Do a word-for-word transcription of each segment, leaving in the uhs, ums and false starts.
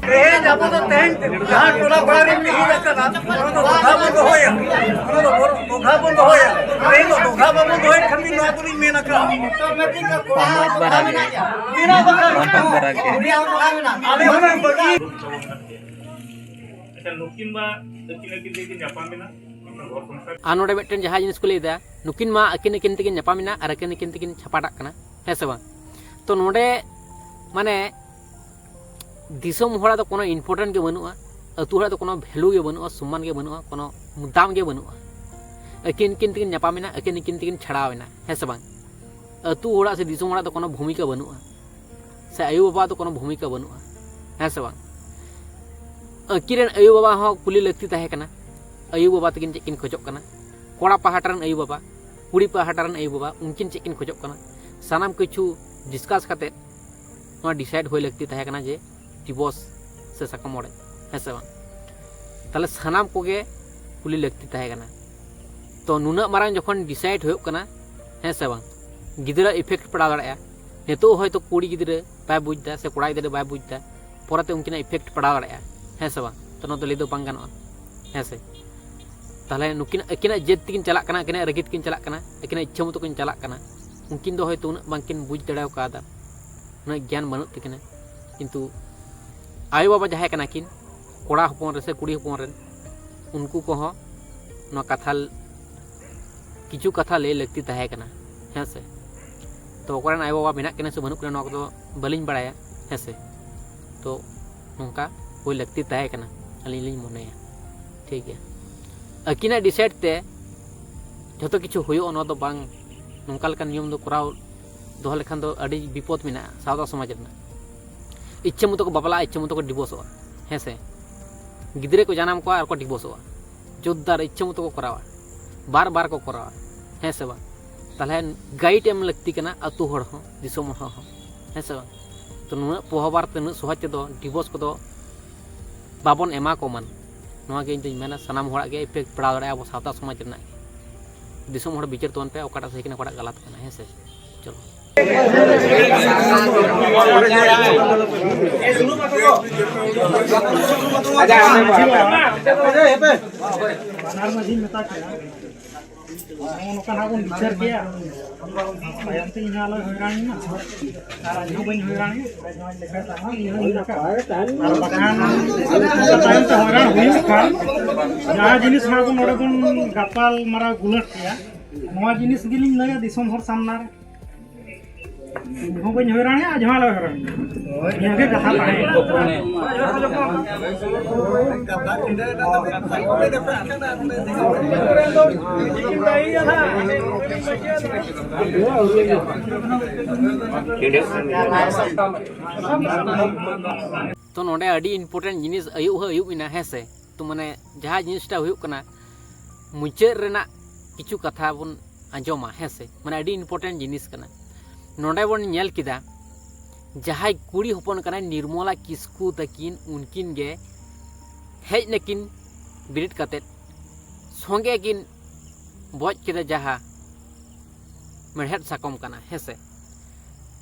ᱛᱮᱦᱮᱧ ᱟᱵᱚ ᱫᱚ ᱛᱮᱦᱮᱧ ᱡᱟᱦᱟᱸ ᱴᱚᱞᱟ ᱯᱟᱲᱟ ᱨᱮ ᱢᱤᱫ ᱦᱩᱭ ᱟᱠᱟᱱᱟ, ᱚᱱᱟ ᱫᱚ ᱫᱚᱜᱷᱟ ᱵᱚᱱ ᱫᱚᱦᱚᱭᱟ, ᱚᱱᱟ ᱫᱚ ᱫᱚᱜᱷᱟ ᱵᱚᱱ ᱫᱚᱦᱚᱭᱟ᱾ ᱛᱮᱦᱮᱧ ᱫᱚ ᱫᱚᱜᱷᱟ ᱵᱟᱵᱚᱱ ᱫᱚᱦᱚᱭᱮᱫ ᱠᱷᱟᱹᱛᱤᱨ ᱱᱚᱣᱟ ᱫᱚᱞᱤᱧ ᱢᱮᱱ ᱟᱠᱟᱫᱼᱟ᱾ ᱢᱚᱦᱚᱢᱢᱚᱫᱽ ᱵᱟᱨᱟᱠ ᱜᱮ᱾ ᱢᱚᱦᱚᱢᱢᱚᱫᱽ ᱵᱟᱨᱟᱠ ᱜᱮ᱾ ᱟᱞᱮ ᱦᱚᱸ ᱵᱟᱹᱜᱤ᱾ ᱟᱪᱪᱷᱟ, ᱱᱩᱠᱤᱱ ᱢᱟ ᱟᱹᱠᱤᱱ ᱟᱹᱠᱤᱱ ᱛᱮᱠᱤᱱ ᱧᱟᱯᱟᱢ ᱮᱱᱟ᱾ ᱟᱨ ᱱᱚᱰᱮ ᱢᱤᱫᱴᱮᱱ ᱡᱟᱦᱟᱸ ᱡᱤᱱᱤᱥ ᱠᱚ ᱞᱟᱹᱭᱫᱟ, ᱱᱩᱠᱤᱱ ᱢᱟ ᱟᱹᱠᱤᱱ ᱟᱹᱠᱤᱱ ᱛᱮᱠᱤᱱ ᱧᱟᱯᱟᱢ ᱮᱱᱟ ᱟᱨ ᱟᱹᱠᱤᱱ ᱟᱹᱠᱤᱱ ᱛᱮᱠᱤᱱ ᱪᱷᱟᱯᱟᱴᱟᱜ ᱠᱟᱱᱟ, ᱦᱮᱸ ᱥᱮ ᱵᱟᱝ? ᱛᱚ ᱱᱚᱰᱮ ᱢᱟᱱᱮ ᱫᱤᱥᱚᱢ ᱦᱚᱲᱟᱜ ᱫᱚ ᱠᱳᱱᱳ important ᱜᱮ ᱵᱟᱹᱱᱩᱜᱼᱟ, ᱟᱹᱛᱩ ᱦᱚᱲᱟᱜ ᱫᱚ ᱠᱳᱱᱳ value ᱜᱮ ᱵᱟᱹᱱᱩᱜᱼᱟ, ᱥᱚᱢᱢᱟᱱ ᱜᱮ ᱵᱟᱹᱱᱩᱜᱼᱟ, ᱠᱳᱱᱳ ᱫᱟᱢ ᱜᱮ ᱵᱟᱹᱱᱩᱜᱼᱟ᱾ ᱟᱹᱠᱤᱱ ᱟᱹᱠᱤᱱ ᱛᱮᱠᱤᱱ ᱧᱟᱯᱟᱢ ᱮᱱᱟ, ᱟᱹᱠᱤᱱ ᱟᱹᱠᱤᱱ ᱛᱮᱠᱤᱱ ᱪᱷᱟᱲᱟᱣ ᱮᱱᱟ, ᱦᱮᱸ ᱥᱮ ᱵᱟᱝ? ᱟᱹᱛᱩ ᱦᱚᱲᱟᱜ ᱥᱮ ᱫᱤᱥᱚᱢ ᱦᱚᱲᱟᱜ ᱫᱚ ᱠᱳᱱᱳ ᱵᱷᱩᱢᱤᱠᱟ ᱵᱟᱹᱱᱩᱜᱼᱟ, ᱥᱮ ᱟᱭᱳᱼᱵᱟᱵᱟᱣᱟᱜ ᱫᱚ ᱠᱳᱱᱳ ᱵᱷᱩᱢᱤᱠᱟ ᱵᱟᱹᱱᱩᱜᱼᱟ, ᱦᱮᱸ ᱥᱮ ᱵᱟᱝ? ᱟᱹᱠᱤᱱ ᱨᱮᱱ ᱟᱭᱳᱼᱵᱟᱵᱟ ᱦᱚᱸ ᱠᱩᱞᱤ ᱞᱟᱹᱠᱛᱤ ᱛᱟᱦᱮᱸ ᱠᱟᱱᱟ, ᱟᱭᱳᱼᱵᱟᱵᱟ ᱛᱟᱹᱠᱤᱱ ᱪᱮᱫ ᱠᱤᱱ ᱠᱷᱚᱡᱚᱜ ᱠᱟᱱᱟ, ᱠᱚᱲᱟ ᱯᱟᱦᱴᱟ ᱨᱮᱱ ᱟᱭᱳᱼᱵᱟᱵᱟ, ᱠᱩᱲᱤ ᱯᱟᱦᱴᱟ ᱨᱮᱱ ᱟᱭᱳᱼᱵᱟᱵᱟ, ᱩᱱᱠᱤᱱ ᱪᱮᱫ ᱠᱤᱱ ᱠᱷᱚᱡᱚᱜ ᱠᱟᱱᱟ, ᱥᱟᱱᱟᱢ ᱠᱤᱪᱷᱩ discuss ᱠᱟᱛᱮ ᱱᱚᱣᱟ decide ᱦᱩᱭ ᱞᱟᱹᱠᱛᱤ ᱛᱟᱦᱮᱸ ᱠᱟᱱᱟ ᱡᱮ divorce ᱥᱮ ᱥᱟᱠᱟᱢ ᱚᱲᱮᱡ, ᱦᱮᱸ ᱥᱮ ᱵᱟᱝ? ᱛᱟᱦᱞᱮ ᱥᱟᱱᱟᱢ ᱠᱚᱜᱮ ᱠᱩᱞᱤ ᱞᱟᱹᱠᱛᱤ ᱛᱟᱦᱮᱸ ᱠᱟᱱᱟ᱾ ᱛᱚ ᱱᱩᱱᱟᱹᱜ ᱢᱟᱨᱟᱝ ᱡᱚᱠᱷᱚᱱ decide ᱦᱩᱭᱩᱜ ᱠᱟᱱᱟ, ᱦᱮᱸ ᱥᱮ ᱵᱟᱝ, ᱜᱤᱫᱽᱨᱟᱹ effect ᱯᱟᱲᱟᱣ ᱫᱟᱲᱮᱭᱟᱜᱼᱟ᱾ ᱱᱤᱛᱚᱜ ᱦᱚᱭᱛᱳ ᱠᱩᱲᱤ ᱜᱤᱫᱽᱨᱟᱹ ᱵᱟᱭ ᱵᱩᱡᱽ ᱫᱟ ᱥᱮ ᱠᱚᱲᱟ ᱜᱤᱫᱽᱨᱟᱹ ᱵᱟᱭ ᱵᱩᱡᱽ ᱫᱟ, ᱯᱚᱨᱮᱛᱮ ᱩᱱᱠᱤᱱᱟᱜ effect ᱯᱟᱲᱟᱣ ᱫᱟᱲᱮᱭᱟᱜᱼᱟ, ᱦᱮᱸ ᱥᱮ ᱵᱟᱝ? ᱛᱚ ᱱᱚᱣᱟ ᱫᱚ ᱞᱟᱹᱭ ᱫᱚ ᱵᱟᱝ ᱜᱟᱱᱚᱜᱼᱟ, ᱦᱮᱸ ᱥᱮ? ᱛᱟᱦᱞᱮ ᱱᱩᱠᱤᱱ ᱟᱹᱠᱤᱱᱟᱜ ᱡᱮᱫ ᱛᱮᱠᱤᱱ ᱪᱟᱞᱟᱜ ᱠᱟᱱᱟ, ᱟᱹᱠᱤᱱᱟᱜ ᱨᱟᱹᱜᱤ ᱛᱮᱠᱤᱱ ᱪᱟᱞᱟᱜ ᱠᱟᱱᱟ, ᱟᱹᱠᱤᱱᱟᱜ ᱤᱪᱪᱷᱟᱹ ᱢᱚᱛᱚ ᱠᱤᱱ ᱪᱟᱞᱟᱜ ᱠᱟᱱᱟ᱾ ᱩᱱᱠᱤᱱ ᱫᱚ ᱦᱚᱭᱛᱳ ᱩᱱᱟᱹᱜ ᱵᱟᱝᱠᱤᱱ ᱵᱩᱡᱽ ᱫᱟᱲᱮ ᱠᱟᱣᱫᱟ, ᱩᱱᱟᱹᱜ ᱜᱮᱭᱟᱱ ᱵᱟᱹᱱᱩᱜ ᱛᱟᱹᱠᱤᱱᱟ, ᱠᱤᱱᱛᱩ ᱟᱭᱳᱼᱵᱟᱵᱟ ᱡᱟᱦᱟᱸᱭ ᱠᱟᱱᱟ ᱠᱤᱱ, ᱠᱚᱲᱟ ᱦᱚᱯᱚᱱ ᱨᱮ ᱥᱮ ᱠᱩᱲᱤ ᱦᱚᱯᱚᱱ ᱨᱮᱱ, ᱩᱱᱠᱩ ᱠᱚᱦᱚᱸ ᱱᱚᱣᱟ ᱠᱟᱛᱷᱟ ᱠᱤᱪᱷᱩ ᱠᱟᱛᱷᱟ ᱞᱟᱹᱭ ᱞᱟᱹᱠᱛᱤ ᱛᱟᱦᱮᱸ ᱠᱟᱱᱟ, ᱦᱮᱸ ᱥᱮ? ᱛᱚ ᱚᱠᱚᱭ ᱨᱮᱱ ᱟᱭᱳᱼᱵᱟᱵᱟ ᱢᱮᱱᱟᱜ ᱠᱤᱱᱟ ᱥᱮ ᱵᱟᱹᱱᱩᱜ ᱠᱤᱱᱟ, ᱱᱚᱣᱟ ᱠᱚᱫᱚ ᱵᱟᱹᱞᱤᱧ ᱵᱟᱲᱟᱭᱟ, ᱦᱮᱸ ᱥᱮ? ᱛᱚ ᱱᱚᱝᱠᱟ ᱦᱩᱭ ᱞᱟᱹᱠᱛᱤ ᱛᱟᱦᱮᱸ ᱠᱟᱱᱟ, ᱟᱹᱞᱤᱧ ᱞᱤᱧ ᱢᱚᱱᱮᱭᱟ᱾ ᱴᱷᱤᱠ ᱜᱮᱭᱟ, ᱟᱹᱠᱤᱱᱟᱜ decide ᱛᱮ ᱡᱷᱚᱛᱚ ᱠᱤᱪᱷᱩ ᱦᱩᱭᱩᱜᱼᱟ, ᱱᱚᱣᱟ ᱫᱚ ᱵᱟᱝ, ᱱᱚᱝᱠᱟ ᱞᱮᱠᱟᱱ ᱱᱤᱭᱚᱢ ᱫᱚ ᱠᱚᱨᱟᱣ ᱫᱚᱦᱚ ᱞᱮᱠᱷᱟᱱ ᱫᱚ ᱟᱹᱰᱤ ᱵᱤᱯᱚᱫ ᱢᱮᱱᱟᱜᱼᱟ ᱥᱟᱶᱛᱟ ᱥᱚᱢᱟᱡᱽ ᱨᱮᱱᱟᱜ᱾ ᱤᱪᱪᱷᱟᱹ ᱢᱚᱛᱚ ᱠᱚ ᱵᱟᱯᱞᱟᱜᱼᱟ, ᱤᱪᱪᱷᱟᱹ ᱢᱚᱛᱚ ᱠᱚ divorceᱚᱜᱼᱟ, ᱦᱮᱸ ᱥᱮ? ᱜᱤᱫᱽᱨᱟᱹ ᱠᱚ ᱡᱟᱱᱟᱢ ᱠᱚᱣᱟ ᱟᱨ ᱠᱚ divorceᱚᱜᱼᱟ, ᱡᱳᱨᱫᱟᱨ ᱤᱪᱪᱷᱟᱹ ᱢᱚᱛᱚ ᱠᱚ ᱠᱚᱨᱟᱣᱟ, ᱵᱟᱨ ᱵᱟᱨ ᱠᱚ ᱠᱚᱨᱟᱣᱟ, ᱦᱮᱸ ᱥᱮ ᱵᱟᱝ? ᱛᱟᱦᱞᱮ guide ᱮᱢ ᱞᱟᱹᱠᱛᱤ ᱠᱟᱱᱟ ᱟᱹᱛᱩ ᱦᱚᱲ ᱦᱚᱸ, ᱫᱤᱥᱚᱢ ᱦᱚᱲ ᱦᱚᱸ, ᱦᱮᱸ ᱥᱮ ᱵᱟᱝ? ᱛᱚ ᱱᱩᱱᱟᱹᱜ ᱯᱚᱦᱚᱵᱟᱨ ᱛᱮ ᱩᱱᱟᱹᱜ ᱥᱚᱦᱚᱡᱽ ᱛᱮᱫᱚ divorce ᱠᱚᱫᱚ ᱵᱟᱵᱚᱱ ᱮᱢᱟ ᱠᱚ ᱢᱟ᱾ ᱱᱚᱣᱟ ᱜᱮ ᱤᱧ ᱫᱚᱧ ᱢᱮᱱᱟ, ᱥᱟᱱᱟᱢ ᱦᱚᱲᱟᱜ ᱜᱮ ᱤᱯᱷᱮᱠᱴ ᱯᱟᱲᱟᱣ ᱫᱟᱲᱮᱭᱟᱜᱼᱟ ᱟᱵᱚ ᱥᱟᱶᱛᱟ ᱥᱚᱢᱟᱡᱽ ᱨᱮᱱᱟᱜ ᱜᱮ᱾ ᱫᱤᱥᱚᱢ ᱦᱚᱲ ᱵᱤᱪᱟᱹᱨ ᱛᱟᱵᱚᱱ ᱯᱮ, ᱚᱠᱟᱴᱟᱜ ᱥᱟᱹᱦᱤ ᱠᱟᱱᱟ, ᱚᱠᱟᱴᱟᱜ ᱜᱟᱞᱟᱛ ᱠᱟᱱᱟ, ᱦᱮᱸ ᱥᱮ? ᱪᱚᱞᱚ᱾ ᱵᱟᱱᱟᱨ ᱢᱟᱹᱡᱷᱤᱧ ᱢᱮᱛᱟ ᱠᱤᱱᱟ, ᱱᱚᱜᱼᱚ ᱱᱚᱝᱠᱟ ᱱᱟᱜ ᱵᱚᱱ ᱵᱤᱪᱟᱹᱨ ᱠᱮᱭᱟ, ᱛᱟᱭᱚᱢ ᱛᱮ ᱤᱧ ᱦᱚᱸ ᱟᱞᱚᱭ ᱦᱚᱭᱨᱟᱱᱤᱧ ᱢᱟ, ᱟᱨ ᱟᱡ ᱦᱚᱸ ᱵᱟᱹᱧ ᱦᱚᱭᱨᱟᱱᱤᱭᱟ, ᱤᱧ ᱦᱚᱸ ᱤᱧ ᱞᱮᱠᱟ᱾ ᱟᱨ ᱵᱟᱠᱷᱟᱱ ᱛᱟᱭᱚᱢ ᱛᱮ ᱦᱚᱭᱨᱟᱱ ᱦᱩᱭᱩᱜ ᱠᱷᱟᱱ, ᱡᱟᱦᱟᱸ ᱡᱤᱱᱤᱥ ᱱᱟᱜ ᱵᱚᱱ ᱱᱚᱰᱮ ᱵᱚᱱ ᱜᱟᱯᱟᱞ ᱢᱟᱨᱟᱣ ᱜᱩᱞᱟᱹᱴ ᱠᱮᱭᱟ, ᱱᱚᱣᱟ ᱡᱤᱱᱤᱥ ᱜᱮᱞᱤᱧ ᱞᱟᱹᱭᱟ ᱫᱤᱥᱚᱢ ᱦᱚᱲ ᱥᱟᱢᱱᱟ ᱨᱮ᱾ ᱤᱧ ᱦᱚᱸ ᱵᱟᱹᱧ ᱦᱚᱭᱨᱟᱱᱤᱭᱟ, ᱟᱡ ᱦᱚᱸ ᱟᱞᱚᱭ ᱦᱚᱭᱨᱟᱱᱤᱭᱟ᱾ ᱱᱤᱭᱟᱹ ᱜᱮ ᱠᱟᱛᱷᱟ ᱛᱟᱦᱮᱸ ᱠᱟᱱᱟ᱾ ᱛᱚ ᱱᱚᱰᱮ ᱟᱹᱰᱤ ᱤᱢᱯᱚᱨᱴᱮᱱᱴ ᱡᱤᱱᱤᱥ ᱟᱹᱭᱩᱵ ᱦᱚᱸ ᱟᱹᱭᱩᱵ ᱮᱱᱟ, ᱦᱮᱸ ᱥᱮ? ᱛᱚ ᱢᱟᱱᱮ ᱡᱟᱦᱟᱸ ᱡᱤᱱᱤᱥᱴᱟ ᱦᱩᱭᱩᱜ ᱠᱟᱱᱟ, ᱢᱩᱪᱟᱹᱫ ᱨᱮᱱᱟᱜ ᱠᱤᱪᱷᱩ ᱠᱟᱛᱷᱟ ᱵᱚᱱ ᱟᱸᱡᱚᱢᱟ, ᱦᱮᱸ ᱥᱮ? ᱢᱟᱱᱮ ᱟᱹᱰᱤ ᱤᱢᱯᱚᱨᱴᱮᱱᱴ ᱡᱤᱱᱤᱥ ᱠᱟᱱᱟ᱾ ᱱᱚᱰᱮ ᱵᱚᱱ ᱧᱮᱞ ᱠᱮᱫᱟ, ᱡᱟᱦᱟᱸᱭ ᱠᱩᱲᱤ ᱦᱚᱯᱚᱱ ᱠᱟᱱᱟᱭ ᱱᱤᱨᱢᱚᱞᱟ ᱠᱤᱥᱠᱩ ᱛᱟᱹᱠᱤᱱ, ᱩᱱᱠᱤᱱ ᱜᱮ ᱦᱮᱡ ᱱᱟᱹᱠᱤᱱ ᱵᱮᱨᱮᱫ ᱠᱟᱛᱮᱫ, ᱥᱚᱸᱜᱮ ᱠᱤᱱ ᱵᱚᱡ ᱠᱮᱫᱟ, ᱡᱟᱦᱟᱸ ᱢᱮᱲᱦᱮᱫ ᱥᱟᱠᱚᱢ ᱠᱟᱱᱟ, ᱦᱮᱸ ᱥᱮ?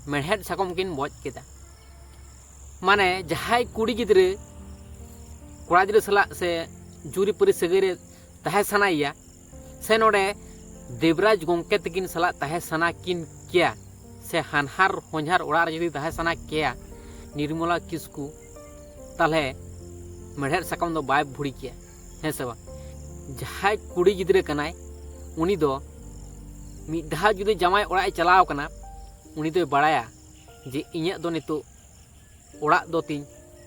ᱢᱮᱲᱦᱮᱫ ᱥᱟᱠᱚᱢ ᱠᱤᱱ ᱵᱚᱡ ᱠᱮᱫᱟ᱾ ᱢᱟᱱᱮ ᱡᱟᱦᱟᱸᱭ ᱠᱩᱲᱤ ᱜᱤᱫᱽᱨᱟᱹ ᱠᱚᱲᱟ ᱜᱤᱫᱽᱨᱟᱹ ᱥᱟᱞᱟᱜ ᱥᱮ ᱡᱩᱨᱤᱯᱟᱹᱨᱤ ᱥᱟᱹᱜᱟᱹᱭ ᱨᱮ ᱛᱟᱦᱮᱸ ᱥᱟᱱᱟᱭᱮᱭᱟ, ᱥᱮ ᱱᱚᱰᱮ ᱫᱮᱵᱽᱨᱟᱡᱽ ᱜᱚᱢᱠᱮ ᱛᱟᱹᱠᱤᱱ ᱥᱟᱞᱟᱜ ᱛᱟᱦᱮᱸ ᱥᱟᱱᱟ ᱠᱤᱱ ᱠᱮᱭᱟ, ᱥᱮ ᱦᱟᱱᱦᱟᱨ ᱦᱚᱧᱦᱟᱨ ᱚᱲᱟᱜ ᱨᱮ ᱡᱩᱫᱤ ᱛᱟᱦᱮᱸ ᱥᱟᱱᱟ ᱠᱮᱭᱟ ᱱᱤᱨᱢᱚᱞᱟ ᱠᱤᱥᱠᱩ, ᱛᱟᱦᱚᱞᱮ ᱢᱮᱲᱦᱮᱫ ᱥᱟᱠᱟᱢ ᱫᱚ ᱵᱟᱭ ᱵᱷᱩᱲᱤ ᱠᱮᱭᱟ, ᱦᱮᱸ ᱥᱮ ᱵᱟᱝ? ᱡᱟᱦᱟᱸᱭ ᱠᱩᱲᱤ ᱜᱤᱫᱽᱨᱟᱹ ᱠᱟᱱᱟᱭ, ᱩᱱᱤ ᱫᱚ ᱢᱤᱫ ᱫᱷᱟᱣ ᱡᱩᱫᱤ ᱡᱟᱶᱟᱭ ᱚᱲᱟᱜ ᱮ ᱪᱟᱞᱟᱣ ᱠᱟᱱᱟ, ᱩᱱᱤ ᱫᱚᱭ ᱵᱟᱲᱟᱭᱟ ᱡᱮ ᱤᱧᱟᱹᱜ ᱫᱚ ᱱᱤᱛᱚᱜ ᱚᱲᱟᱜ ᱫᱚ ᱛᱤᱧ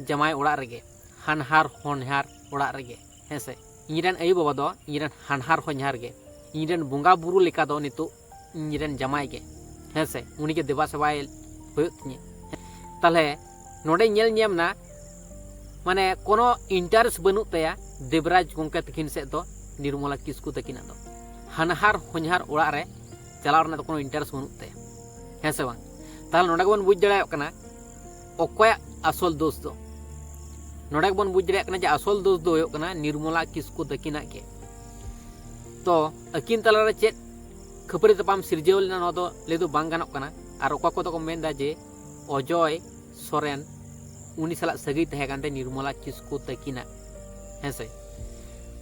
ᱡᱟᱶᱟᱭ ᱚᱲᱟᱜ ᱨᱮᱜᱮ, ᱦᱟᱱᱦᱟᱨ ᱦᱚᱧᱦᱟᱨ ᱚᱲᱟᱜ ᱨᱮᱜᱮ, ᱦᱮᱸ ᱥᱮ? ᱤᱧᱨᱮᱱ ᱟᱭᱳᱼᱵᱟᱵᱟ ᱫᱚ ᱤᱧᱨᱮᱱ ᱦᱟᱱᱦᱟᱨ ᱦᱚᱧᱦᱟᱨ ᱜᱮ, ᱤᱧᱨᱮᱱ ᱵᱚᱸᱜᱟ ᱵᱩᱨᱩ ᱞᱮᱠᱟ ᱫᱚ ᱱᱤᱛᱚᱜ ᱤᱧᱨᱮᱱ ᱡᱟᱢᱟᱭ ᱜᱮ, ᱦᱮᱸ ᱥᱮ? ᱩᱱᱤᱜᱮ ᱫᱮᱵᱟ ᱥᱮᱵᱟᱭ ᱦᱩᱭᱩᱜ ᱛᱤᱧᱟᱹ᱾ ᱛᱟᱦᱞᱮ ᱱᱚᱰᱮ ᱧᱮᱞ ᱧᱟᱢ ᱮᱱᱟ, ᱢᱟᱱᱮ ᱠᱳᱱᱳ ᱤᱱᱴᱟᱨᱮᱥᱴ ᱵᱟᱹᱱᱩᱜ ᱛᱟᱭᱟ ᱫᱮᱵᱽᱨᱟᱡᱽ ᱜᱚᱢᱠᱮ ᱛᱟᱹᱠᱤᱱ ᱥᱮᱫ ᱫᱚ, ᱱᱤᱨᱢᱚᱞᱟ ᱠᱤᱥᱠᱩ ᱛᱟᱹᱠᱤᱱᱟᱜ ᱫᱚ᱾ ᱦᱟᱱᱦᱟᱨ ᱦᱚᱧᱦᱟᱨ ᱚᱲᱟᱜ ᱨᱮ ᱪᱟᱞᱟᱣ ᱨᱮᱱᱟᱜ ᱫᱚ ᱠᱳᱱᱳ ᱤᱱᱴᱟᱨᱮᱥᱴ ᱵᱟᱹᱱᱩᱜ ᱛᱟᱭᱟ, ᱦᱮᱸ ᱥᱮ ᱵᱟᱝ? ᱛᱟᱦᱞᱮ ᱱᱚᱰᱮ ᱜᱮᱵᱚᱱ ᱵᱩᱡᱽ ᱫᱟᱲᱮᱭᱟᱜ ᱠᱟᱱᱟ ᱚᱠᱚᱭᱟᱜ ᱟᱥᱚᱞ ᱫᱳᱥ ᱫᱚ᱾ ᱱᱚᱰᱮ ᱜᱮᱵᱚᱱ ᱵᱩᱡᱽ ᱫᱟᱲᱮᱭᱟᱜ ᱠᱟᱱᱟ ᱡᱮ ᱟᱥᱚᱞ ᱫᱳᱥ ᱫᱚ ᱦᱩᱭᱩᱜ ᱠᱟᱱᱟ ᱱᱤᱨᱢᱚᱞᱟ ᱠᱤᱥᱠᱩ ᱛᱟᱹᱠᱤᱱᱟᱜ ᱜᱮ᱾ ᱛᱚ ᱟᱹᱠᱤᱱ ᱛᱟᱞᱟᱨᱮ ᱪᱮᱫ ᱠᱷᱟᱹᱯᱟᱹᱨᱤ ᱛᱟᱯᱟᱢ ᱥᱤᱨᱡᱟᱹᱣ ᱞᱮᱱᱟ, ᱱᱚᱣᱟ ᱫᱚ ᱞᱟᱹᱭ ᱫᱚ ᱵᱟᱝ ᱜᱟᱱᱚᱜ ᱠᱟᱱᱟ᱾ ᱟᱨ ᱚᱠᱟ ᱠᱚᱫᱚ ᱠᱚ ᱢᱮᱱᱫᱟ ᱡᱮ ᱚᱡᱚᱭ ᱥᱚᱨᱮᱱ, ᱩᱱᱤ ᱥᱟᱞᱟᱜ ᱥᱟᱹᱜᱟᱹᱭ ᱛᱟᱦᱮᱸ ᱠᱟᱱ ᱛᱟᱭᱟ ᱱᱤᱨᱢᱚᱞᱟ ᱠᱤᱥᱠᱩ ᱛᱟᱹᱠᱤᱱᱟᱜ, ᱦᱮᱸᱥᱮ᱾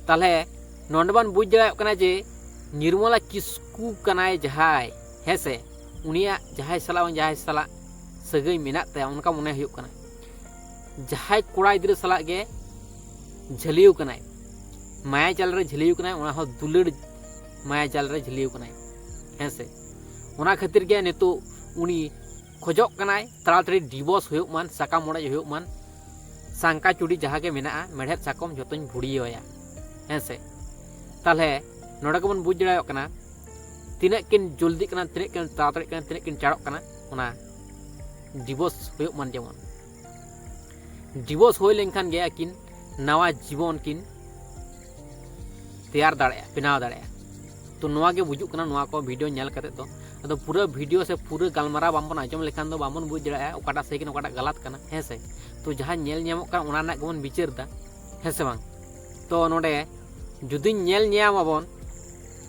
ᱛᱟᱦᱞᱮ ᱱᱚᱰᱮ ᱵᱚᱱ ᱵᱩᱡᱽ ᱫᱟᱲᱮᱭᱟᱜ ᱠᱟᱱᱟ ᱡᱮ ᱱᱤᱨᱢᱚᱞᱟ ᱠᱤᱥᱠᱩ ᱠᱟᱱᱟᱭ ᱡᱟᱦᱟᱸᱭ, ᱦᱮᱸᱥᱮ, ᱩᱱᱤᱭᱟᱜ ᱡᱟᱦᱟᱸᱭ ᱥᱟᱞᱟᱜ ᱵᱟᱝ ᱡᱟᱦᱟᱸᱭ ᱥᱟᱞᱟᱜ ᱥᱟᱹᱜᱟᱹᱭ ᱢᱮᱱᱟᱜ ᱛᱟᱭᱟ, ᱚᱱᱠᱟ ᱢᱚᱱᱮ ᱦᱩᱭᱩᱜ ᱠᱟᱱᱟ᱾ ᱡᱟᱦᱟᱸᱭ ᱠᱚᱲᱟ ᱜᱤᱫᱽᱨᱟᱹ ᱥᱟᱞᱟᱜ ᱜᱮ ᱡᱷᱟᱹᱞᱤᱭᱟᱹᱣ ᱠᱟᱱᱟᱭ, ᱢᱟᱭᱟ ᱡᱟᱞ ᱨᱮ ᱡᱷᱟᱹᱞᱤᱭᱟᱹᱣ ᱠᱟᱱᱟᱭ, ᱚᱱᱟ ᱦᱚᱸ ᱫᱩᱞᱟᱹᱲ ᱢᱟᱭᱟ ᱡᱟᱞ ᱨᱮ ᱡᱷᱟᱹᱞᱤᱭᱟᱹᱣ ᱠᱟᱱᱟᱭ, ᱦᱮᱸᱥᱮ᱾ ᱚᱱᱟ ᱠᱷᱟᱹᱛᱤᱨ ᱜᱮ ᱱᱤᱛᱚᱜ ᱩᱱᱤ ᱠᱷᱚᱡᱚᱜ ᱠᱟᱱᱟᱭ ᱛᱟᱲᱟᱛᱟᱲᱤ ᱰᱤᱵᱳᱨᱥ ᱦᱩᱭᱩᱜ ᱢᱟᱱ, ᱥᱟᱠᱟᱢ ᱚᱲᱮᱡ ᱦᱩᱭᱩᱜ ᱢᱟᱱ, ᱥᱟᱝᱠᱟ ᱪᱩᱲᱤ ᱡᱟᱦᱟᱸ ᱜᱮ ᱢᱮᱱᱟᱜᱼᱟ, ᱢᱮᱲᱦᱮᱫ ᱥᱟᱠᱚᱢ ᱡᱚᱛᱚᱧ ᱵᱷᱩᱲᱤᱭᱟᱹᱣᱟᱭᱟ, ᱦᱮᱸᱥᱮ᱾ ᱛᱟᱦᱞᱮ ᱱᱚᱰᱮ ᱜᱮᱵᱚᱱ ᱵᱩᱡᱽ ᱫᱟᱲᱮᱭᱟᱜ ᱠᱟᱱᱟ ᱛᱤᱱᱟᱹᱜ ᱠᱤᱱ ᱡᱚᱞᱫᱤᱜ ᱠᱟᱱᱟ, ᱛᱤᱱᱟᱹᱜ ᱠᱤᱱ ᱛᱟᱲᱟᱛᱟᱲᱤᱜ ᱠᱟᱱᱟ, ᱛᱤᱱᱟᱹᱜ ᱠᱤᱱ ᱪᱟᱲᱚᱜ ᱠᱟᱱᱟ, ᱚᱱᱟ ᱰᱤᱵᱳᱨᱥ ᱦᱩᱭᱩᱜ ᱢᱟᱱ ᱡᱮᱢᱚᱱ᱾ ᱰᱤᱵᱳᱨᱥ ᱦᱩᱭ ᱞᱮᱱᱠᱷᱟᱱ ᱜᱮ ᱟᱹᱠᱤᱱ ᱱᱟᱣᱟ ᱡᱤᱵᱚᱱ ᱠᱤᱱ ᱛᱮᱭᱟᱨ ᱫᱟᱲᱮᱭᱟᱜᱼᱟ, ᱵᱮᱱᱟᱣ ᱫᱟᱲᱮᱭᱟᱜᱼᱟ᱾ ᱛᱚ ᱱᱚᱣᱟ ᱜᱮ ᱵᱩᱡᱩᱜ ᱠᱟᱱᱟ ᱱᱚᱣᱟ ᱠᱚ ᱵᱷᱤᱰᱤᱭᱳ ᱧᱮᱞ ᱠᱟᱛᱮ ᱫᱚ᱾ ᱟᱫᱚ ᱯᱩᱨᱟᱹ ᱵᱷᱤᱰᱤᱭᱳ ᱥᱮ ᱯᱩᱨᱟᱹ ᱜᱟᱞᱢᱟᱨᱟᱣ ᱵᱟᱝᱵᱚᱱ ᱟᱸᱡᱚᱢ ᱞᱮᱠᱷᱟᱱ ᱫᱚ ᱵᱟᱵᱚᱱ ᱵᱩᱡᱽ ᱫᱟᱲᱮᱭᱟᱜᱼᱟ ᱚᱠᱟᱴᱟᱜ ᱥᱟᱹᱦᱤ ᱠᱟᱱᱟ, ᱚᱠᱟᱴᱟᱜ ᱜᱟᱞᱟᱛ ᱠᱟᱱᱟ, ᱦᱮᱸ ᱥᱮ᱾ ᱛᱚ ᱡᱟᱦᱟᱸ ᱧᱮᱞ ᱧᱟᱢᱚᱜ ᱠᱟᱱᱟ ᱚᱱᱟ ᱨᱮᱱᱟᱜ ᱜᱮᱵᱚᱱ ᱵᱤᱪᱟᱹᱨ ᱮᱫᱟ, ᱦᱮᱸ ᱥᱮ ᱵᱟᱝ? ᱛᱚ ᱱᱚᱰᱮ ᱡᱩᱫᱤ ᱧᱮᱞ ᱧᱟᱢᱟᱵᱚᱱ,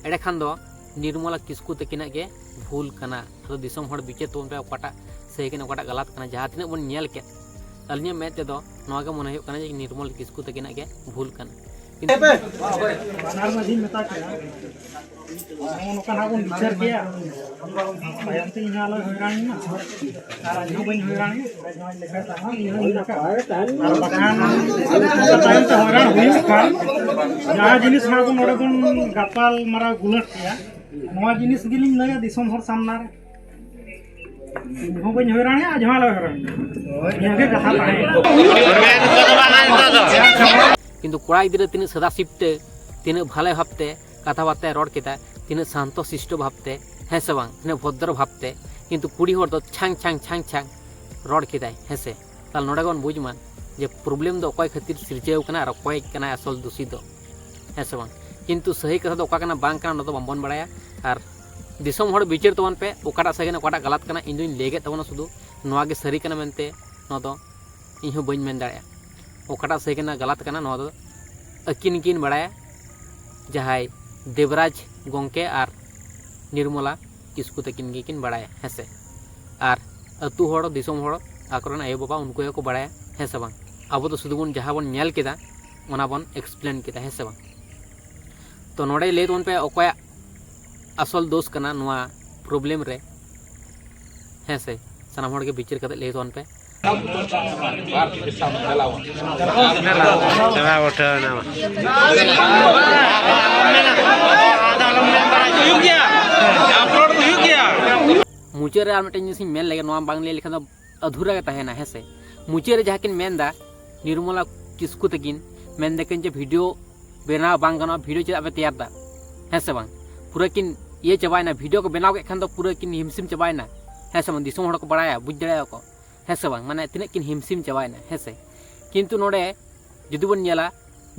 ᱮᱸᱰᱮᱠᱷᱟᱱ ᱫᱚ ᱱᱤᱨᱢᱚᱞᱟ ᱠᱤᱥᱠᱩ ᱛᱟᱹᱠᱤᱱᱟᱜ ᱜᱮ ᱵᱷᱩᱞ ᱠᱟᱱᱟ᱾ ᱟᱫᱚ ᱫᱤᱥᱚᱢ ᱦᱚᱲ ᱵᱤᱪᱟᱹᱨ ᱛᱟᱵᱚᱱ ᱯᱮ ᱚᱠᱟᱴᱟᱜ ᱥᱟᱹᱦᱤ ᱠᱟᱱᱟ, ᱚᱠᱟᱴᱟᱜ ᱜᱟᱞᱟᱛ ᱠᱟᱱᱟ᱾ ᱡᱟᱦᱟᱸ ᱛᱤᱱᱟᱹᱜ ᱵᱚᱱ ᱧᱮᱞ ᱠᱮᱫ, ᱟᱹᱞᱤᱧᱟᱜ ᱢᱮᱫ ᱛᱮᱫᱚ ᱱᱚᱣᱟ ᱜᱮ ᱢᱚᱱᱮ ᱦᱩᱭᱩᱜ ᱠᱟᱱᱟ ᱡᱮ ᱱᱤᱨᱢᱚᱞ ᱠᱤᱥᱠᱩ ᱛᱟᱹᱠᱤᱱᱟᱜ ᱜᱮ ᱵᱷᱩᱞ ᱠᱟᱱᱟ᱾ ᱠᱤᱱᱛᱩ ᱵᱟᱱᱟᱨ ᱢᱟᱹᱡᱷᱤᱧ ᱢᱮᱛᱟ ᱠᱤᱱᱟ, ᱱᱚᱜᱼᱚ ᱱᱚᱝᱠᱟ ᱱᱟᱜ ᱵᱚᱱ ᱵᱤᱪᱟᱹᱨ ᱠᱮᱭᱟ, ᱛᱟᱭᱚᱢ ᱛᱮ ᱤᱧ ᱦᱚᱸ ᱟᱞᱚᱭ ᱦᱚᱭᱨᱟᱱᱤᱧ ᱢᱟ, ᱟᱨ ᱤᱧ ᱦᱚᱸ ᱵᱟᱹᱧ ᱦᱚᱭᱨᱟᱱᱤᱧ, ᱤᱧ ᱦᱚᱸ ᱤᱧ ᱞᱮᱠᱟ ᱛᱟᱦᱮᱸ, ᱤᱧ ᱦᱚᱸ ᱤᱧ ᱞᱮᱠᱟ᱾ ᱟᱨ ᱵᱟᱠᱷᱟᱱ ᱚᱱᱠᱟ ᱛᱟᱭᱚᱢ ᱛᱮ ᱦᱚᱭᱨᱟᱱ ᱦᱩᱭᱩᱜ ᱠᱷᱟᱱ, ᱡᱟᱦᱟᱸ ᱡᱤᱱᱤᱥ ᱱᱟᱜ ᱵᱚᱱ ᱱᱚᱰᱮ ᱵᱚᱱ ᱜᱟᱯᱟᱞ ᱢᱟᱨᱟᱣ ᱜᱩᱞᱟᱹᱴ ᱠᱮᱭᱟ, ᱱᱚᱣᱟ ᱡᱤᱱᱤᱥ ᱜᱮᱞᱤᱧ ᱞᱟᱹᱭᱟ ᱫᱤᱥᱚᱢ ᱦᱚᱲ ᱥᱟᱢᱱᱟ ᱨᱮ᱾ ᱤᱧ ᱦᱚᱸ ᱵᱟᱹᱧ ᱦᱚᱭᱨᱟᱱᱤᱜᱼᱟ, ᱟᱡ ᱦᱚᱸ ᱟᱞᱚᱭ ᱦᱚᱭᱨᱟᱱᱤᱜᱼᱟ᱾ ᱱᱤᱭᱟᱹ ᱜᱮ ᱠᱟᱛᱷᱟ ᱛᱟᱦᱮᱸ ᱠᱟᱱᱟ᱾ ᱠᱤᱱᱛᱩ ᱠᱚᱲᱟ ᱜᱤᱫᱽᱨᱟᱹ ᱛᱤᱱᱟᱹᱜ ᱥᱟᱫᱟ ᱥᱤᱯᱴᱟᱹ, ᱛᱤᱱᱟᱹᱜ ᱵᱷᱟᱞᱮ ᱵᱷᱟᱵᱽᱛᱮ ᱠᱟᱛᱷᱟ ᱵᱟᱨᱛᱟᱭ ᱨᱚᱲ ᱠᱮᱫᱟ, ᱛᱤᱱᱟᱹᱜ ᱥᱟᱱᱛᱚ ᱥᱤᱥᱴᱚ ᱵᱷᱟᱵᱽᱛᱮ, ᱦᱮᱸ ᱥᱮ ᱵᱟᱝ, ᱛᱤᱱᱟᱹᱜ ᱵᱷᱚᱫᱨᱚ ᱵᱷᱟᱵᱽᱛᱮ, ᱠᱤᱱᱛᱩ ᱠᱩᱲᱤ ᱦᱚᱲ ᱫᱚ ᱪᱷᱟᱝ ᱪᱷᱟᱝ ᱪᱷᱟᱝ ᱪᱷᱟᱝ ᱨᱚᱲ ᱠᱮᱫᱟᱭ, ᱦᱮᱸ ᱥᱮ᱾ ᱛᱟᱦᱞᱮ ᱱᱚᱰᱮ ᱵᱚᱱ ᱵᱩᱡᱽ ᱢᱟ ᱡᱮ ᱯᱨᱚᱵᱞᱮᱢ ᱫᱚ ᱚᱠᱚᱭ ᱠᱷᱟᱹᱛᱤᱨ ᱥᱤᱨᱡᱟᱹᱣ ᱠᱟᱱᱟ ᱟᱨ ᱚᱠᱚᱭ ᱠᱟᱱᱟᱭ ᱟᱥᱚᱞ ᱫᱩᱥᱤ ᱫᱚ, ᱦᱮᱸ ᱥᱮ ᱵᱟᱝ? ᱠᱤᱱᱛᱩ ᱥᱟᱹᱦᱤ ᱠᱟᱛᱷᱟ ᱫᱚ ᱚᱠᱟ ᱠᱟᱱᱟ ᱵᱟᱝ ᱠᱟᱱᱟ ᱚᱱᱟ ᱫᱚ ᱵᱟᱵᱚᱱ ᱵᱟᱲᱟᱭᱟ᱾ ᱟᱨ ᱫᱤᱥᱚᱢ ᱦᱚᱲ ᱵᱤᱪᱟᱹᱨ ᱛᱟᱵᱚᱱ ᱯᱮ, ᱚᱠᱟᱴᱟᱜ ᱥᱟᱹᱦᱤ ᱠᱟᱱᱟ ᱚᱠᱟᱴᱟᱜ ᱜᱟᱞᱟᱛ ᱠᱟᱱᱟ᱾ ᱤᱧ ᱫᱩᱧ ᱞᱟᱹᱭ ᱠᱮᱫ ᱛᱟᱵᱚᱱᱟ ᱥᱩᱫᱷᱩ ᱱᱚᱣᱟ ᱜᱮ ᱥᱟᱹᱨᱤ ᱠᱟᱱᱟ ᱢᱮᱱᱛᱮ, ᱱᱚᱣᱟ ᱫᱚ ᱤᱧ ᱦᱚᱸ ᱵᱟᱹᱧ ᱢᱮᱱ ᱫᱟᱲᱮᱭᱟᱜᱼᱟ᱾ ᱚᱠᱟᱴᱟᱜ ᱥᱟᱹᱦᱤ ᱠᱟᱱᱟ, ᱜᱟᱞᱟᱛ ᱠᱟᱱᱟ, ᱱᱚᱣᱟ ᱫᱚ ᱟᱹᱠᱤᱱ ᱠᱤᱱ ᱵᱟᱲᱟᱭᱟ, ᱡᱟᱦᱟᱸᱭ ᱫᱮᱵᱽᱨᱟᱡᱽ ᱜᱚᱢᱠᱮ ᱟᱨ ᱱᱤᱨᱢᱚᱞᱟ ᱠᱤᱥᱠᱩ ᱛᱟᱹᱠᱤᱱ ᱜᱮᱠᱤᱱ ᱵᱟᱲᱟᱭᱟ, ᱦᱮᱸ ᱥᱮ᱾ ᱟᱨ ᱟᱹᱛᱩ ᱦᱚᱲ, ᱫᱤᱥᱚᱢ ᱦᱚᱲ, ᱟᱠᱚᱨᱮᱱ ᱟᱭᱳᱼᱵᱟᱵᱟ, ᱩᱱᱠᱩ ᱜᱮᱠᱚ ᱵᱟᱲᱟᱭᱟ, ᱦᱮᱸ ᱥᱮ ᱵᱟᱝ? ᱟᱵᱚ ᱫᱚ ᱥᱩᱫᱷᱩ ᱵᱚᱱ, ᱡᱟᱦᱟᱸ ᱵᱚᱱ ᱧᱮᱞ ᱠᱮᱫᱟ, ᱚᱱᱟ ᱵᱚᱱ ᱮᱠᱥᱯᱞᱮᱱ ᱠᱮᱫᱟ, ᱦᱮᱸ ᱥᱮ ᱵᱟᱝ? ᱛᱚ ᱱᱚᱰᱮ ᱞᱟᱹᱭ ᱛᱟᱵᱚᱱ ᱯᱮ, ᱚᱠᱚᱭᱟᱜ ᱟᱥᱚᱞ ᱫᱳᱥ ᱠᱟᱱᱟ ᱱᱚᱣᱟ ᱯᱨᱚᱵᱞᱮᱢ ᱨᱮ, ᱦᱮᱸ ᱥᱮ? ᱥᱟᱱᱟᱢ ᱦᱚᱲ ᱜᱮ ᱵᱤᱪᱟᱹᱨ ᱠᱟᱛᱮ ᱞᱟᱹᱭ ᱛᱟᱵᱚᱱ ᱯᱮ᱾ ᱪᱟᱵᱟ ᱩᱴᱷᱟᱹᱣ ᱮᱱᱟ᱾ ᱦᱩᱭᱩᱜ ᱜᱮᱭᱟ, ᱟᱯᱞᱳᱰ ᱦᱩᱭᱩᱜ ᱜᱮᱭᱟ᱾ ᱢᱩᱪᱟᱹᱫ ᱨᱮ ᱟᱨ ᱢᱤᱫᱴᱮᱱ ᱡᱤᱱᱤᱥ ᱤᱧ ᱢᱮᱱ ᱞᱮᱜᱮ, ᱱᱚᱣᱟ ᱵᱟᱝ ᱞᱟᱹᱭ ᱞᱮᱠᱷᱟᱱ ᱫᱚ ᱟᱫᱷᱩᱨᱟ ᱜᱮ ᱛᱟᱦᱮᱱᱟ, ᱦᱮᱸ ᱥᱮ? ᱢᱩᱪᱟᱹᱫ ᱨᱮ ᱡᱟᱦᱟᱸ ᱠᱤᱱ ᱢᱮᱱᱫᱟ, ᱱᱤᱨᱢᱚᱞᱟ ᱠᱤᱥᱠᱩ ᱛᱟᱹᱠᱤᱱ ᱢᱮᱱ ᱫᱟᱠᱤᱱ ᱡᱮ ᱵᱷᱤᱰᱤᱭᱳ ᱵᱮᱱᱟᱣ ᱵᱟᱝ ᱜᱟᱱᱚᱜᱼᱟ, ᱵᱷᱤᱰᱤᱭᱳ ᱪᱮᱫᱟᱜ ᱯᱮ ᱛᱮᱭᱟᱨ ᱫᱟ, ᱦᱮᱸ ᱥᱮ ᱵᱟᱝ? ᱯᱩᱨᱟᱹ ᱠᱤᱱ ᱤᱭᱟᱹ ᱪᱟᱵᱟᱭᱮᱱᱟ, ᱵᱷᱤᱰᱤᱭᱳ ᱠᱚ ᱵᱮᱱᱟᱣ ᱠᱮᱫ ᱠᱷᱟᱱ ᱫᱚ ᱯᱩᱨᱟᱹ ᱠᱤᱱ ᱦᱤᱢᱥᱤᱢ ᱪᱟᱵᱟᱭᱮᱱᱟ, ᱦᱮᱸ ᱥᱮ ᱵᱟᱝ? ᱫᱤᱥᱚᱢ ᱦᱚᱲ ᱠᱚ ᱵᱟᱲᱟᱭᱟ, ᱵᱩᱡᱽ ᱫᱟᱲᱮᱭᱟᱜᱼᱟ ᱠᱚ, ᱦᱮᱸ ᱥᱮ ᱵᱟᱝ? ᱢᱟᱱᱮ ᱛᱤᱱᱟᱹᱜ ᱠᱤᱱ ᱦᱤᱢᱥᱤᱢ ᱪᱟᱵᱟᱭᱮᱱᱟ, ᱦᱮᱸ ᱥᱮ? ᱠᱤᱱᱛᱩ ᱱᱚᱰᱮ ᱡᱩᱫᱤ ᱵᱚᱱ ᱧᱮᱞᱟ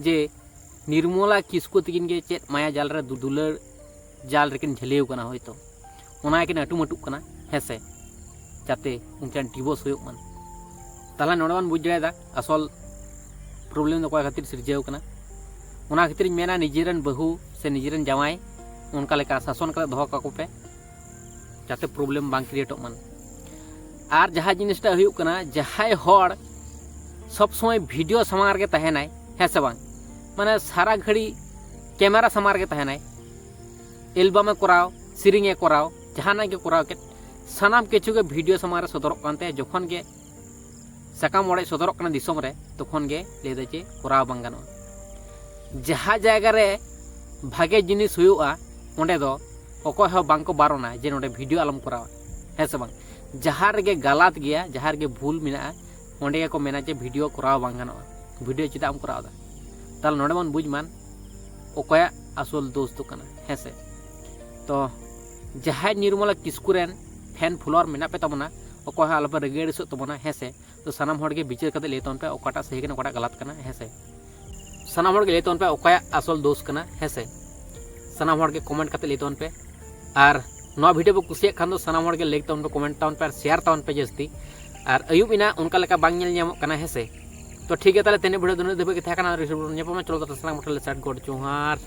ᱡᱮ ᱱᱤᱨᱢᱚᱞᱟ ᱠᱤᱥᱠᱩ ᱛᱟᱹᱠᱤᱱ ᱜᱮ ᱪᱮᱫ ᱢᱟᱭᱟ ᱡᱟᱞ ᱨᱮ, ᱫᱩ-, ᱫᱩᱞᱟᱹᱲ ᱡᱟᱞ ᱨᱮᱠᱤᱱ ᱡᱷᱟᱹᱞᱤᱭᱟᱹᱣ ᱠᱟᱱᱟ ᱦᱳᱭᱛᱳ, ᱚᱱᱟ ᱜᱮᱠᱤᱱ ᱟᱹᱴᱩᱢᱟᱹᱴᱩᱜ ᱠᱟᱱᱟ, ᱦᱮᱸ ᱥᱮ? ᱡᱟᱛᱮ ᱩᱱᱠᱤᱱ ᱰᱤᱵᱳᱨᱥ ᱦᱩᱭᱩᱜ ᱢᱟ᱾ ᱛᱟᱦᱞᱮ ᱱᱚᱰᱮ ᱵᱚᱱ ᱵᱩᱡᱽ ᱫᱟᱲᱮᱭᱟᱫᱟ ᱟᱥᱚᱞ ᱯᱨᱚᱵᱞᱮᱢ ᱫᱚ ᱚᱠᱟ ᱠᱷᱟᱹᱛᱤᱨ ᱥᱤᱨᱡᱟᱹᱣ ᱠᱟᱱᱟ᱾ ᱚᱱᱟ ᱠᱷᱟᱹᱛᱤᱨ ᱤᱧ ᱢᱮᱱᱟ, ᱱᱤᱡᱮᱨᱮᱱ ᱵᱟᱹᱦᱩ ᱥᱮ ᱱᱤᱡᱮᱨᱮᱱ ᱡᱟᱶᱟᱭ ᱚᱱᱠᱟ ᱞᱮᱠᱟ ᱥᱟᱥᱚᱱ ᱠᱟᱛᱮ ᱫᱚᱦᱚ ᱠᱟᱠᱚ ᱯᱮ, ᱡᱟᱛᱮ ᱯᱨᱚᱵᱞᱮᱢ ᱵᱟᱝ ᱠᱨᱤᱭᱮᱴᱚᱜ ᱢᱟ᱾ ᱟᱨ ᱡᱟᱦᱟᱸ ᱡᱤᱱᱤᱥᱴᱟ ᱦᱩᱭᱩᱜ ᱠᱟᱱᱟ, ᱡᱟᱦᱟᱸᱭ ᱦᱚᱲ ᱥᱚᱵᱽ ᱥᱚᱢᱚᱭ ᱵᱷᱤᱰᱤᱭᱳ ᱥᱟᱢᱟᱝ ᱨᱮᱜᱮ ᱛᱟᱦᱮᱱᱟᱭ, ᱦᱮᱸ ᱥᱮ ᱵᱟᱝ? ᱢᱟᱱᱮ ᱥᱟᱨᱟ ᱜᱷᱟᱹᱲᱤ ᱠᱮᱢᱮᱨᱟ ᱥᱟᱢᱟᱝ ᱨᱮᱜᱮ ᱛᱟᱦᱮᱱᱟᱭ, ᱮᱞᱵᱟᱢᱮ ᱠᱚᱨᱟᱣ, ᱥᱮᱨᱮᱧᱮ ᱠᱚᱨᱟᱣ, ᱡᱟᱦᱟᱱᱟᱜ ᱜᱮ ᱠᱚᱨᱟᱣ ᱠᱮᱫ, ᱥᱟᱱᱟᱢ ᱠᱤᱪᱷᱩ ᱜᱮ ᱵᱷᱤᱰᱤᱭᱳ ᱥᱟᱢᱟᱝ ᱨᱮ ᱥᱚᱫᱚᱨᱚᱜ ᱠᱟᱱ ᱛᱟᱭᱟ᱾ ᱡᱚᱠᱷᱚᱱ ᱜᱮ ᱥᱟᱠᱟᱢ ᱚᱲᱮᱡ ᱥᱚᱫᱚᱨᱚᱜ ᱠᱟᱱᱟ ᱫᱤᱥᱚᱢ ᱨᱮ, ᱛᱚᱠᱷᱚᱱ ᱜᱮ ᱞᱟᱹᱭ ᱫᱟᱭ ᱡᱮ ᱠᱚᱨᱟᱣ ᱵᱟᱝ ᱜᱟᱱᱚᱜᱼᱟ᱾ ᱡᱟᱦᱟᱸ ᱡᱟᱭᱜᱟ ᱨᱮ ᱵᱷᱟᱜᱮ ᱡᱤᱱᱤᱥ ᱦᱩᱭᱩᱜᱼᱟ, ᱚᱸᱰᱮ ᱫᱚ ᱚᱠᱚᱭ ᱦᱚᱸ ᱵᱟᱝ ᱠᱚ ᱵᱟᱨᱚᱱᱟ ᱡᱮ ᱱᱚᱰᱮ ᱵᱷᱤᱰᱤᱭᱳ ᱟᱞᱚᱢ ᱠᱚᱨᱟᱣᱟ, ᱦᱮᱸ ᱥᱮ ᱵᱟᱝ? ᱡᱟᱦᱟᱸ ᱨᱮᱜᱮ ᱜᱟᱞᱟᱛ ᱜᱮᱭᱟ, ᱡᱟᱦᱟᱸ ᱨᱮᱜᱮ ᱵᱷᱩᱞ ᱢᱮᱱᱟᱜᱼᱟ, ᱚᱸᱰᱮ ᱜᱮᱠᱚ ᱢᱮᱱᱟ ᱡᱮ ᱵᱷᱤᱰᱤᱭᱳ ᱠᱚᱨᱟᱣ ᱵᱟᱝ ᱜᱟᱱᱚᱜᱼᱟ, ᱵᱷᱤᱰᱤᱭᱳ ᱪᱮᱫᱟᱜ ᱮᱢ ᱠᱚᱨᱟᱣ ᱮᱫᱟ? ᱛᱟᱦᱞᱮ ᱱᱚᱰᱮ ᱵᱚᱱ ᱵᱩᱡᱽ ᱢᱟᱱ ᱚᱠᱚᱭᱟᱜ ᱟᱥᱚᱞ ᱫᱳᱥ ᱫᱚ ᱠᱟᱱᱟ, ᱦᱮᱸ ᱥᱮ? ᱛᱚ ᱡᱟᱦᱟᱸᱭ ᱱᱤᱨᱢᱚᱞᱟ ᱠᱤᱥᱠᱩ ᱨᱮᱱ ᱯᱷᱮᱱ ᱯᱷᱚᱞᱳᱣᱟᱨ ᱢᱮᱱᱟᱜ ᱯᱮ ᱛᱟᱵᱚᱱᱟ, ᱚᱠᱚᱭ ᱦᱚᱸ ᱟᱞᱚᱯᱮ ᱨᱟᱹᱜᱤ ᱟᱹᱲᱤᱥᱚᱜ ᱛᱟᱵᱚᱱᱟ, ᱦᱮᱸ ᱥᱮ? ᱛᱚ ᱥᱟᱱᱟᱢ ᱦᱚᱲ ᱜᱮ ᱵᱤᱪᱟᱹᱨ ᱠᱟᱛᱮ ᱞᱟᱹᱭ ᱛᱟᱵᱚᱱ ᱯᱮ ᱚᱠᱟᱴᱟᱜ ᱥᱟᱹᱦᱤ ᱠᱟᱱᱟ, ᱚᱠᱟᱴᱟᱜ ᱜᱟᱞᱟᱛ ᱠᱟᱱᱟ, ᱦᱮᱸ ᱥᱮ? ᱥᱟᱱᱟᱢ ᱦᱚᱲ ᱜᱮ ᱞᱟᱹᱭ ᱛᱟᱵᱚᱱ ᱯᱮ ᱚᱠᱚᱭᱟᱜ ᱟᱥᱚᱞ ᱫᱳᱥ ᱠᱟᱱᱟ, ᱦᱮᱸ ᱥᱮ? ᱥᱟᱱᱟᱢ ᱦᱚᱲ ᱜᱮ ᱠᱚᱢᱮᱱᱴ ᱠᱟᱛᱮ ᱞᱟᱹᱭ ᱛᱟᱵᱚᱱ ᱯᱮ᱾ ᱟᱨ ᱱᱚᱣᱟ ᱵᱷᱤᱰᱤᱭᱳ ᱯᱮ ᱠᱩᱥᱤᱭᱟᱜ ᱠᱷᱟᱱ ᱫᱚ ᱥᱟᱱᱟᱢ ᱦᱚᱲ ᱜᱮ ᱞᱟᱭᱤᱠ ᱛᱟᱵᱚᱱ ᱯᱮ, ᱠᱚᱢᱮᱱᱴ ᱛᱟᱵᱚᱱ ᱯᱮ ᱟᱨ ᱥᱮᱭᱟᱨ ᱛᱟᱵᱚᱱ ᱯᱮ ᱡᱟᱹᱥᱛᱤ᱾ ᱟᱨ ᱟᱹᱭᱩᱵ ᱮᱱᱟ, ᱚᱱᱠᱟ ᱞᱮᱠᱟ ᱵᱟᱝ ᱧᱮᱞ ᱧᱟᱢᱚᱜ ᱠᱟᱱᱟ, ᱦᱮᱸ ᱥᱮ? ᱛᱚ ᱴᱷᱤᱠ ᱜᱮᱭᱟ, ᱛᱟᱦᱚᱞᱮ ᱛᱮᱦᱮᱧ ᱵᱷᱤᱰᱤᱭᱳ ᱫᱚ ᱱᱤᱱᱟᱹᱜ ᱫᱷᱟᱹᱵᱤᱡ ᱜᱮ ᱛᱟᱦᱮᱸ ᱠᱟᱱᱟ᱾ ᱟᱨ ᱧᱟᱯᱟᱢᱟ, ᱪᱚᱞᱚ ᱛᱟᱦᱚᱞᱮ ᱥᱟᱱᱟᱢ ᱠᱚᱴᱷᱮᱱ ᱞᱮ ᱥᱟᱴ ᱜᱚᱰ ᱡᱚᱦᱟᱨ᱾